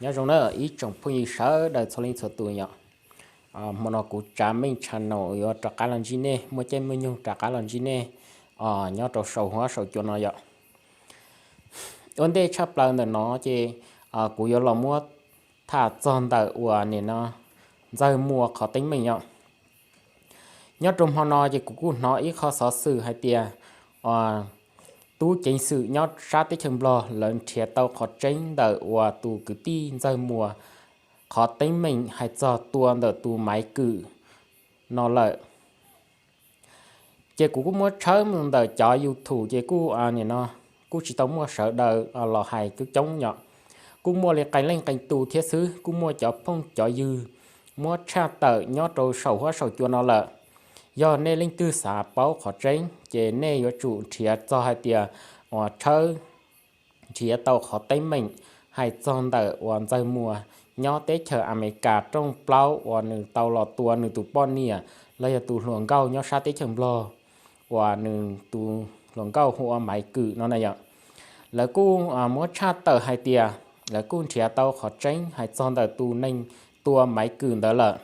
Nyob zoo na ib tsoom phooj ywg sawv daws txhua leej txhua tus yom. Hmo no kuv Tsav Meej channel yuav rov qab los ntsib nej, muaj caij muaj nyoog rov qab los ntsib nej nyob rau saum huab saum cua no yom. Ua ntej tshaj plaws ntawm no ces kuv yuav los muab tham txog ntawm uas nim no Ntxawg Muas qhov teeb meem yom. Nyob rau hmo no ces kuv kuj hnov ib qho xov xwm hais tias tub ceev xwm nyob sab teb chaws Nplog lawv nrhiav tau qhov tseeb ntawm uas tus kwv tij Ntxawg Muas qhov teeb meem hais txog tua ntawm tus Maiv Kwm no lawm. Ces kuv kuj muab tshawb mus ntawm cov YouTube ces kuj nim no kuj tsis tau muaj sawv daws los hais coob coob yom. Kuj muaj li qee leej qee tus thiab xwb, kuj muaj cov phooj cov ywg muab tshaj tawm nyob rau saum huab saum cua no lawm. Yog nej leej twg xav paub qhov tseeb ces nej yuav tsum nrhiav txog hais tias uas tshawb nrhiav tau qhov teeb meem hais txog ntawm uas Ntxawg Muas nyob teb chaws Amelikas rooj plaub uas nws tau los tua nws tus poj niam los yog tus hluas nkauj nyob sab teb chaws Nplog uas nws tus hluas nkauj hu ua Maiv Kwm no na yom. Lawv kuj muab tshaj tawm hais tias lawv kuj nrhiav tau qhov tseeb hais txog ntawm tus neeg tua Maiv Kwm ntawd lawm.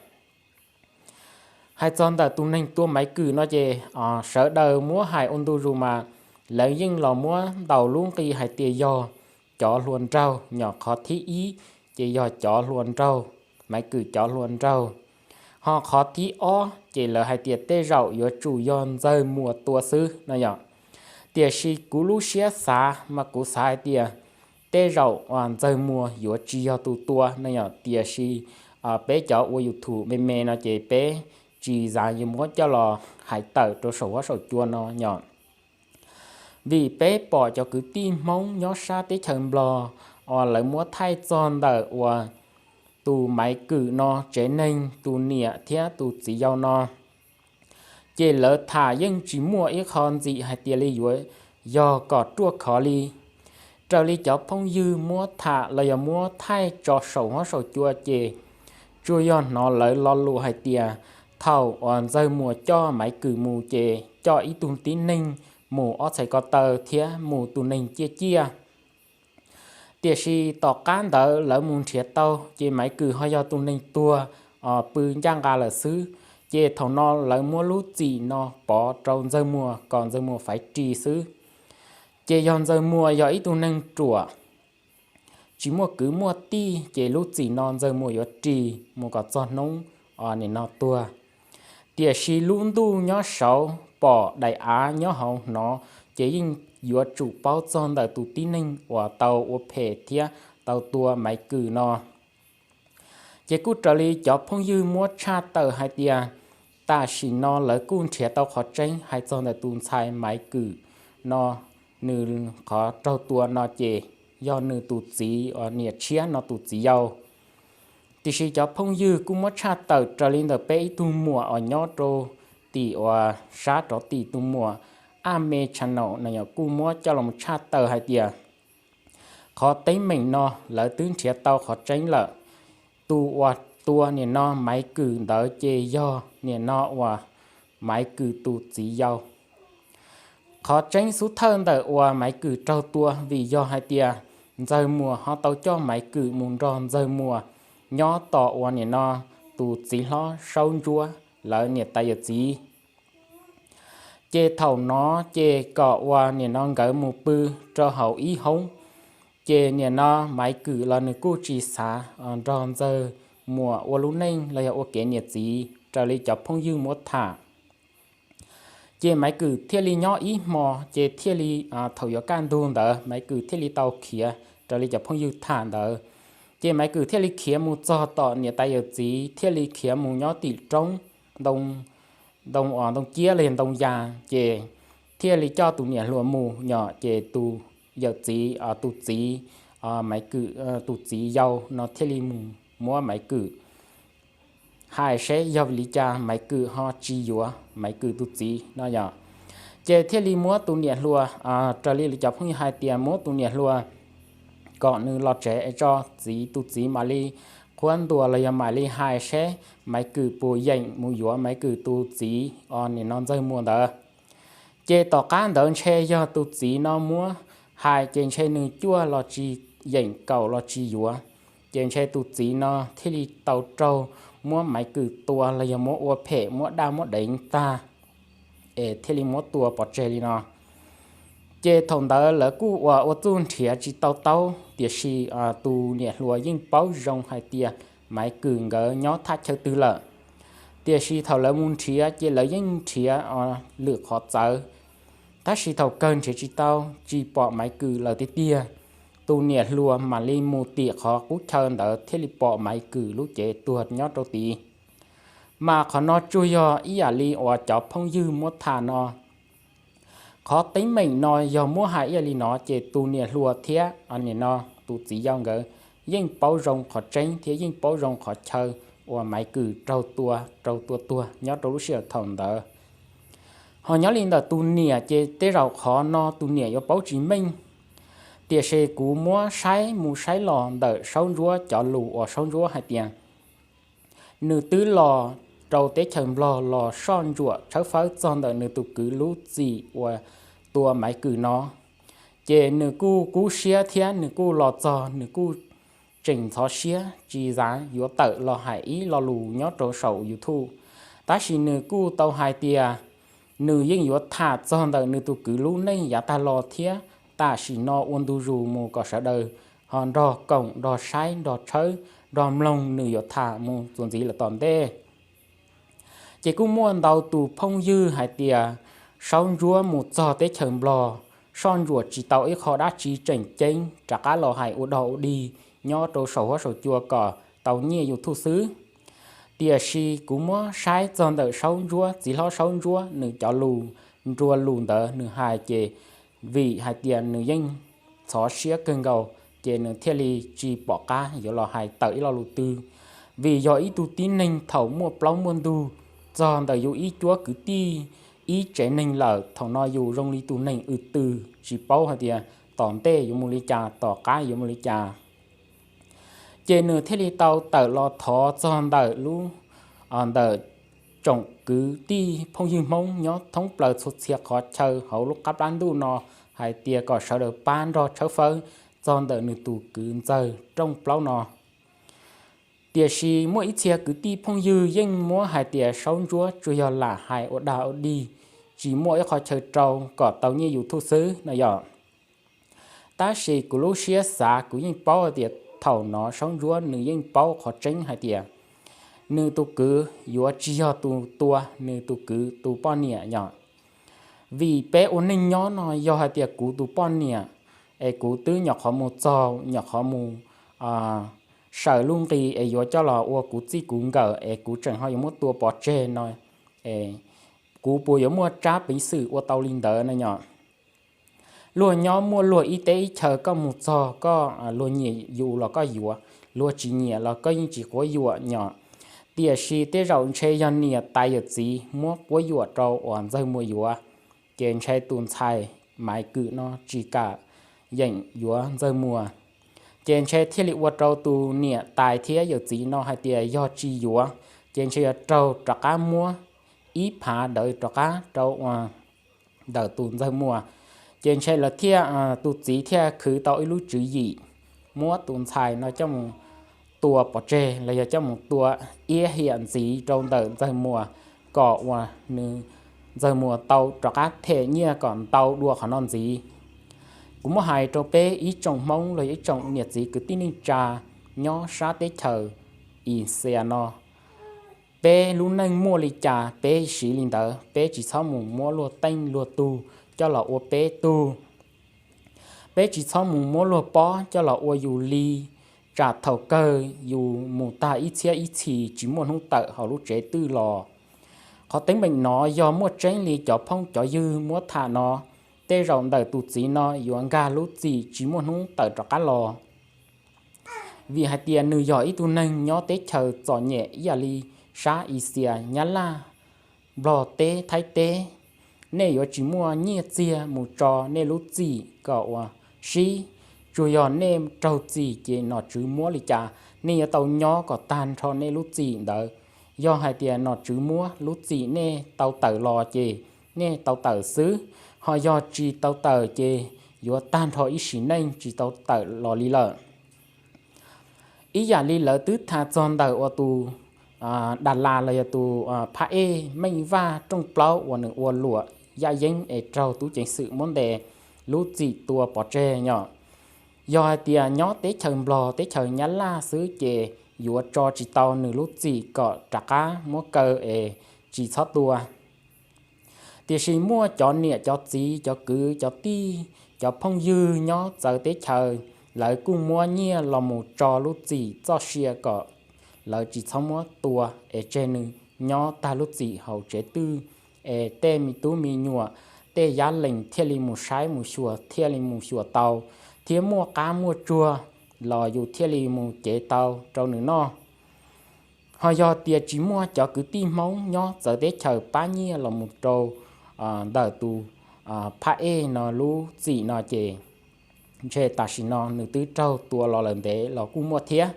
Hais txog ntawm tus neeg tua Maiv Kwm no ces sawv daws muab hais ua ntu zus mas lawv yeej los muab ntaus lub nqi hais tias yog cov hluas nraug, yog qhov thib ib ces yog cov hluas nraug, Maiv Kwm cov hluas nraug. Ho qhov thib ob ces lawv hais tias tej zaum yuav tsum yog Ntxawg Muas tua xwb no yom. Tiam sis kuv lub siab xav mas kuv xav hais tias tej zaum Ntxawg Muas yuav tsis yog tus tua no yom, tiam sis peb cov ua YouTube me me no ces peb tsis xav yuav muab coj los hais tawm rau saum huab saum cua no yom. Vim peb pom cov kwv tij Hmoob nyob sab teb chaws Nplog uas lawv muab thaij txog ntawm uas tus Maiv Kwm no tsev neeg, tus niam thiab tus txiv yau no, ces lawv tham yeej tsis muaj ib qho ntxim hais tias li yuav yog kom ruaj khov li. Raws li cov phooj ywg muab tham los yog muab thaij tso saum huab saum cua ces tsuas yog hnov lawv lo lus hais tias thaum uas Ntxawg Muas coj Maiv Kwm mus ces coj ib tug tib neeg mus ob txhais ko taw thiab mus tus neeg ciaj ciaj. Tiam sis tom qab ntawd lawv mus nrhiav tau ces Maiv Kwm ho yog tus neeg tuag pw ncaj nqa lawm xwb. Ces thaum no lawv muab lub txim no pov rau Ntxawg Muas kom Ntxawg Muas faiv ris xwb. Ces yog Ntxawg Muas yog ib tug neeg ruam, tsis muaj kwv muaj tij ces lub txim no Ntxawg Muas yuav ris mus kom txog hnub nim no tuag. Tiam sis lub ntuj nyob saud pom daim av nyob hauv hnov, ces yeej yuav tsum paub txog ntawm tus tib neeg uas tau ua phem thiab tau tua Maiv Kwm no. Ces kuj raws li cov phooj ywg muab tshaj tawm hais tias tam sim no lawv kuj nrhiav tau qhov tseeb hais txog ntawm tus ntxhais Maiv Kwm no, nws qhov raug tua no ces yog nws tus txiv uas niam tshiab no tus txiv yau. Tiam sis cov phooj ywg kuj muab tshaj tawm raws li ntawm peb ib tug muam uas nyob rau tim uas sab rov tim tus muam Aj Me Channel no kuj muab coj los tshaj tawm hais tias qhov teeb meem no lawv twb nrhiav tau qhov tseeb lawm. Tus uas tua nim no Maiv Kwm ntawd ces yog nim no uas Maiv Kwm tus txiv yau. Qhov tseeb xub thawj ntawm uas Maiv Kwm raug tua vim yog hais tias Ntxawg Muas ho tau coj Maiv Kwm mus nrog Ntxawg Muas nyob tos uas nim no tus txiv hlob Saub Ntsuab lawv niam tais yawm txiv. Ces thaum no ces kom uas nim no nkawd mus pw rau hauv ib hoob. Ces nim no Maiv Kwm los nws kuj tsis xav nrog Ntxawg Muas ua lub neej los yog ua kev niam txiv raws li cov phooj ywg muab tham. Ces Maiv Kwm thiaj li nyob ib hmo, ces thiaj li thaum yuav kaj ntug ntawd Maiv Kwm thiaj li tau khiav raws li cov phooj ywg tham ntawd. Ces Maiv Kwm thiaj li khiav mus txog tom niam tais yawm txiv, thiaj li khiav mus nyob tim roob ntoo, ntoo, ntoo ciab los yog ntoo yas, ces thiaj li coj tus niam hluas mus nyom, ces tus yawm txiv, tus txiv, Maiv Kwm tus txiv yau no thiaj li mus muab Maiv Kwm hais seb yog vim li cas Maiv Kwm ho tsis yuav Maiv Kwm tus txiv no yom. Ces thiaj li muab tus niam hluas, raws li cov phooj ywg hais tias muab tus niam hluas kom nws los tsev es tso txiv, tus txiv mam li qhuab ntuas los yog mam li hais seb Maiv Kwm puas yeem mus yuav Maiv Kwm tus txiv os nim no Ntxawg Muas ntawd. Ces tom qab ntawd ntshe yog tus txiv no muab hais ces ntshe nws cuaj los tsis yeem, kaum los tsis yuav. Ces ntshe tus txiv no thiaj li tau raug muab Maiv Kws tua los yog muab ua phem muab daj muab deev tag, es thiaj li muab tua pov tseg li no. Ces thaum ntawd lawv kuj ua ua txuj nrhiav tsis tau taub, tiam sis tus niam hluas yeej paub zoo hais tias Maiv Kws nkawd nyob thaj chaw twg lawm. Tiam sis thaum lawv mus nrhiav ces lawv yeej nrhiav lwm qhov txawv, tab sis thaum kawg nrhiav tsis tau, tsis pom Maiv Kws lawm tiag tiag. Tus niam hluas mam li mus tim qhov qub chaw ntawd thiaj li pom Maiv Kws lub cev tuag nyob rau tid. Mas qhov no tsuas yog ib yam li uas cov phooj ywg muab tham no. Qhov teeb meem no yog muab hais ib yam li no ces tus niam hluas thiab nim no tus txiv yau nkawd yeej paub zoo qhov tseeb thiab yeej paub zoo qhov chaw uas Maiv Kws raug tua, raug tua tuag nyob rau lub sij hawm thaum ntawd. Ho nyob li ntawm tus niam ces tej zaum qhov no tus niam yuav paub tsis meej, tiam sis kuv muab saib mus saib los ntawm Saub Ntsuab cov lus uas Saub Ntsuab hais tias nws twb los rau teb chaws Nplog los soj ntsuam tshawb fawb txog ntawm nws tus kwv lub txim uas tua Maiv Kws no. Ces nws kuj kub siab thiab nws kuj los txog nws kuj tseem ntxhov siab tsis xav yuav tawm los hais ib lo lus nyob rau saum YouTube. Tab sis nws kuj tau hais tias nws yeej yuav tham txog ntawm nws tus kwv lub neej yav tag los thiab tam sim no ua ntu zus mus kom sawv daws ho nrog koom nrog saib nrog tshawb nrog mloog nws yuav tham mus txuas ntxiv lawm tom ntej. Ces kuj muaj ntau tus phooj ywg hais tias Saub Ntsuab mus txog teb chaws Nplog, soj ntsuam tsis tau ib qho dab tsi tseem ceeb rov qab los hais ua dog ua dig nyob rau saum huab saum cua kom tau nyiaj YouTube xwb. Tiam sis kuv muab saib txog ntawm Saub Ntsuab, txiv hlob Saub Ntsuab nws cov lus nrua lus ntawd nws hais ces vim hais tias nws yeej ntxhov siab kawg nkaus ces nws thiaj li tsis pom qab yuav los hais tawm ib lo lus twg. Vim yog ib tug tib neeg thaum muaj plaub muaj ntug txog ntawm yus ib cuab kwv tij ib tsev neeg lawm, thaum no yus zoo li tus neeg w tw tsis paub hais tias tom ntej yuav mus li cas tom qab yuav mus li cas. Ces nws thiaj li tau tawm los thov txog ntawm lub, ntawm tsoom kwv tij phooj ywg Hmoob nyob thoob plaws txhua txhia qhov chaw hauv lub qab plab ntuj no hais tias kom sawv daws pab nrog tshawb fawb txog ntawm nws tus kwv ntxawg rooj plaub no. Tiam sis muaj ib txhia kwv tij phooj ywg yeej muab hais tias Saub Ntsuab tsuas yog lam hais ua dag ua dig, tsis muaj ib qho chaw rau kom tau nyiaj YouTube xwb no yom. Tab sis kuv lub siab xav kuv yeej paub hais tias thaum no Saub Ntsuab nws yeej paub qhov tseeb hais tias nws tus kwv yuav tsis yog tus tua nws tus kwv tus poj niam yom. Vim peb ua neej nyob no yog hais tias kuv tus poj niam es kuv twb nyuam qhuav mus txog nyuam qhuav mus sawv lub nqi es yuav coj los ua kuv txij kuv nkawm es kuv tseem ho yuav muab tua pov tseg no, kuv puas yuav muaj tsab peev xwm ua tau li ntawd no yom. Luag nyob muaj luag ib teb ib chaw, koj mus txog koj, luag nyiam yus los koj yuav, luag tsis nyiam los koj yeej tsis quav yuam yom. Tiam sis tej zaum ntshe yog niam tais yawm txiv muab quab yuam rau uas Ntxawg Muas yuav, ces ntshe tus ntxhais Maiv Kws no tsis kam yeem yuav Ntxawg Muas. Ces ntshe thiaj li ua rau tus niam tais thiab yawm txiv no hais tias yog tsis yuav ces ntshe yuav raug rov qab muab ib phav ntawd rov qab rau uas ntawm tus Ntxawg Muas. Ces ntshe lawv thiaj, tus txiv thiaj khwv tau ib lub tswv yim muab tus ntxhais no coj mus tua pov tseg los yog coj mus tua iab hiam ntxiv rau ntawm Ntxawg Muas, kom uas nws, Ntxawg Muas tau rov qab them nyiaj kom ntau dua qhov no ntxiv. Kuv muab hais rau peb ib tsoom Hmoob los yog ib tsoom niam txiv kwv tij neej tsa nyob sab teb chaws Asia no, peb lub neej muaj li cas peb siv li ntawd, peb tsis txhob mus muab luag teej luag tug coj los ua peb tug. Peb tsis txhob mus muab luag pob coj los ua yus li, tsam thaum kawg yus mus tag ib txhiab ib txhis tsis muaj hnub tawm hauv lub tsev twj los. Qhov teeb meem no yog muaj tseeb li cov phooj cov ywg muab tham no, tej zaum ntawm tus txiv no yuav nkag lub txim tsis muaj hnub tawm rov qab los. Vim hais tias nws yog ib tug neeg nyob teb chaws txom nyem ib yam li sab Asia, Nyab Laj, Nplog teb, Thaib teb. Nej yuav tsis muaj nyiaj txiag mus tso nej lub txim kom uas sib, tsuas yog nej raug txim ces nom tswv muab li cas nej yuav tau nyob kom tag nrho nej lub txim ntawd. Yog hais tias nom tswv muab lub txim nej tau tawm los ces nej tau tawm xwb, ho yog tsis tau tawm ces yuav tag nrho ib sim neej tsis tau tawm los li lawm. Ib yam li lawv twb tham txog ntawm uas tus Daj Las los yog tus phab ej Meej Vaj rooj plaub uas nws ua luam yaj yeeb es raug tub ceev xwm muab ntes lub txim tua pov tseg yom. Yog hais tias nyob teb chaws Nplog teb chaws Nyab Laj xwb ces yuav tso tsis tau nws lub txim kom rov qab muab kaw es tsis txhob tua. Tiam sis muaj cov niam cov txiv cov kwv cov tij cov phooj ywg nyob txawv teb chaws, lawv kuj muab nyiaj los mus tso lub txim txoj sia kom lawv tsis txhob muab tua es tseg nws nyob tag lub txim hauv tsev twj, es tej me tub me nyuam, tej yab lees thiaj li mus saib mus xyuas thiaj li mus xyuas tau, thiab muaj qab muaj tsuag los yus thiaj li mus cev tau rau nws noj. Ho yog tias tsis muaj cov kwv tij Hmoob nyob txawv teb chaws pab nyiaj los mus rau ntawm tus phab ej no lub txim no ces ntshe tam sim no nws twb raug tua los lawm ntev los kuj muaj thiab.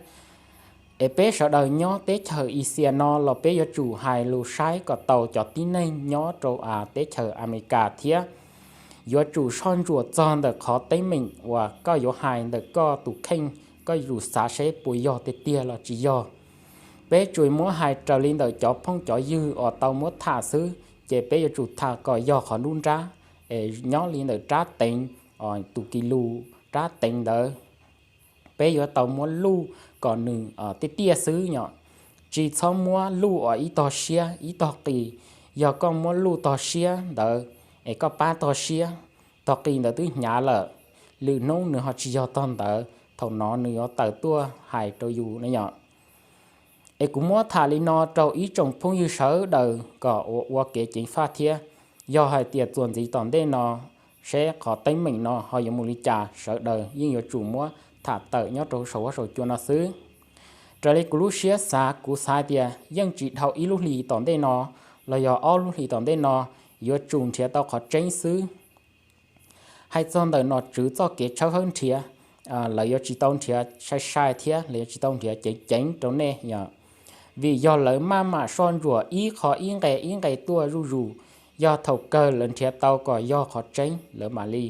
Es peb sawv daws nyob teb chaws Axias no los peb yuav tsum hais lus saib kom tau cov tib neeg nyob rau teb chaws Amelikas thiab. Yuav tsum soj ntsuam txog ntawm qhov teeb meem uas koj yuav hais ntawm koj tus kheej, koj yuav tsum xav seb puas yog tiag tiag los tsis yog. Peb tsuas muab hais raws li ntawm cov phooj cov ywg uas tau muab tham xwb, ces peb yuav tsum tham kom yog qhov nruab nrab, es nyob li ntawm rab teev, tus kis lus rab teev ntawd peb yuav tau muab luj kom nws tiaj tiaj xwb yom. Tsis txhob muab luj ua ib tog siab ib tog qis. Yog koj muab luj tog siab ntawd es koj pab tog siab, tog qis ntawd twb hnyav lawm, lwm hnub nws ho tsis yog tog ntawd, thaum no nws yuav tawm tuaj hais rau yus na yom. Es kuv muab tham li no rau ib tsoom phooj ywg sawv daws kom ua ua kev ceev faj thiab. Yog hais tias txuas ntxiv tom ntej no seb qhov teeb meem no ho yuav mus li cas, sawv daws yeej yuav tsum muab tham tawm nyob rau saum huab saum cua no xwb. Raws li kuv lub siab xav, kuv xav tias yeej tsis dhau ib lub hlis tom ntej no los yog ob lub hlis tom ntej no yuav tsum nrhiav tau qhov tseeb xwb. Hais txog ntawm nom tswv txoj kev tshawb fawb nrhiav, lawv yuav tsis tau nrhiav sai sai thiab lawv yuav tsis tau nrhiav ceev ceev rau nej yom. Vim yog lawv maj mam soj ntsuam ib qho ib nqe ib nqe tuaj zuj zus. Yog thaum kawg lawv nrhiav tau kom yog qhov tseeb lawv mam li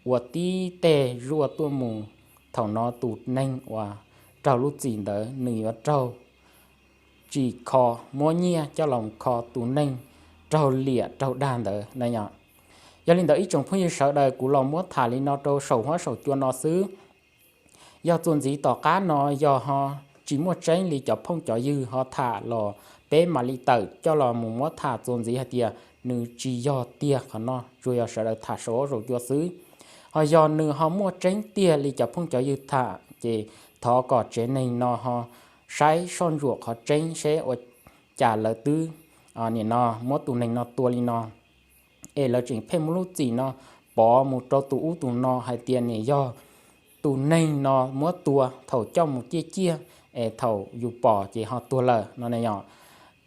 ua tib teg zuaj tuaj mus. Thaum no tus neeg uas raug lub txim ntawd nws yuav raug tsim kho, muab nyiaj coj los kho tus neeg raug liam raug dag ntawd na yom. Yog li ntawd ib tsoom phooj ywg sawv daws, kuv los muab tham li no rau saum huab saum cua no xwb. Yog txuas ntxiv tom qab no yog ho tsis muaj tseeb li cov phooj cov ywg ho tham los peb mam li tawm coj los mus muab tham txuas ntxiv hais tias nws tsis yog tiag qhov no, tsuas yog sawv daws tham saum huab saum cua xwb. Ho yog nws ho muaj tseeb tiag li cov phooj cov ywg tham ces thov kom tsev neeg no ho saib soj ntsuam qhov tseeb seb ua cas lawv twb nim no muab tus neeg no tua li no, es lawv tseem pheej muab lub txim no pov mus rau tus ub tus no hais tias nim yog tus neeg no muab tua thaum coj mus ciaj ciaj, es thaum yus pom ces ho tuag lawm no na yom.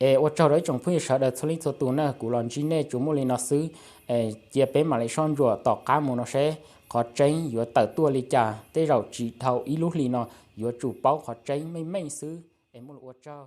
Es ua tsaug rau ib tsoom phooj ywg sawv daws txhua leej txhua tus na, kuv los ntsib nej tsuas muaj li no xwb. Cia peb mam li soj ntsuam tom qab mus no seb qhov tseeb yuav tawm tuaj li cas, tej zaum tsis dhau ib lub hlis no yuav tsum paub qhov tseeb meej meej xwb. Es muaj lus ua tsaug.